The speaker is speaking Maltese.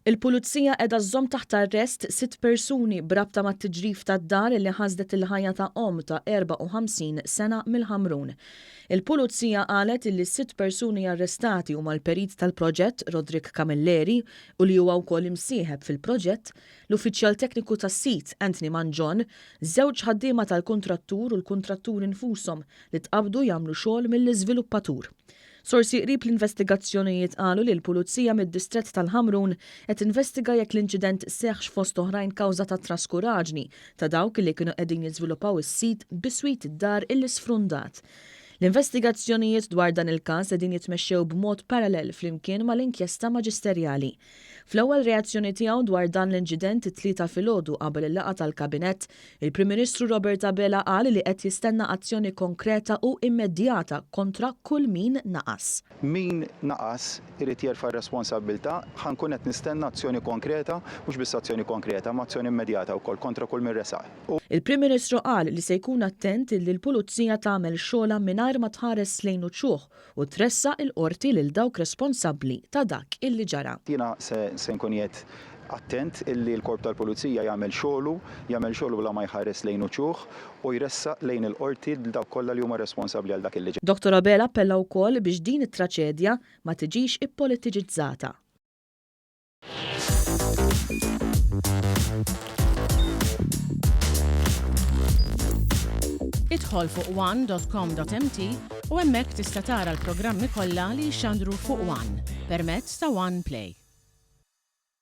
Il-Pulizija qiegħda żżomm taħt arrest sitt persuni b'rabta mat-tiġrif tad-dar li ħasdet il-ħajja ta' omm ta' 54 sena mill-Ħamrun. Il-Pulizija qalet illi s-sitt persuni arrestati huma l-perit tal-proġett Roderick Camilleri u li huwa wkoll imsieħeb fil-proġett, l-uffiċjal tekniku tas-sit Anthony Mangion, żewġ ħaddiema tal-kuntrattur u l-kuntratturi nfushom li tqabbdu jagħmlu xogħol mill-iżviluppatur. Sorsi qrib l-investigazzjonijiet qalu li l-Pulizija mid-Distrett tal-Ħamrun qed tinvestiga jekk l-inċident seħħx fost oħrajn kawża ta' traskuraġni ta' dawk li kienu qegħdin jiżviluppaw is-sit biswit id-dar illi sfrundat. L-investigazzjonijiet dwar dan il-każ qegħdin jitmexxew b'mod parallel flimkien mal-inkjesta maġisterjali. Fl-ewwel reazzjoni tiegħu dwar dan l-inċident it-Tlieta filgħodu qabel il-laqgħa tal-Kabinett, il-Prim Ministru Robert Abela qal li qed jistenna azzjoni konkreta u immedjata kontra kull min naqas. Min naqas irid jerfa' r-responsabbiltà. Ħa nkun qed nistenna azzjoni konkreta, mhux biss azzjoni konkreta, imma azzjoni immedjata wkoll kontra kull min resaq. U. Il-Prim Ministru qal li se jkun attent illi l-Pulizija tagħmel xogħolha mingħajr ma tħares lejn uċuħ u tressaq il-Qorti lil dawk responsabbli ta' dak illi ġara. Jiena se se nkun qiegħed attent illi l-Korp tal-Pulizija jagħmel xogħlu, jagħmel xogħlu bla ma jħares lejn uċuħ u jressaq lejn il-Qorti lil dawk kollha li huma responsabbli għal dak illi ġara. Dottor Abela appella wkoll biex din it-traċedja ma tiġix ippolitiċizzata. Idħol fuq one.com.mt u hemmhekk tista' tara l-programmi kollha li jixxandru fuq One permezz ta' One Play.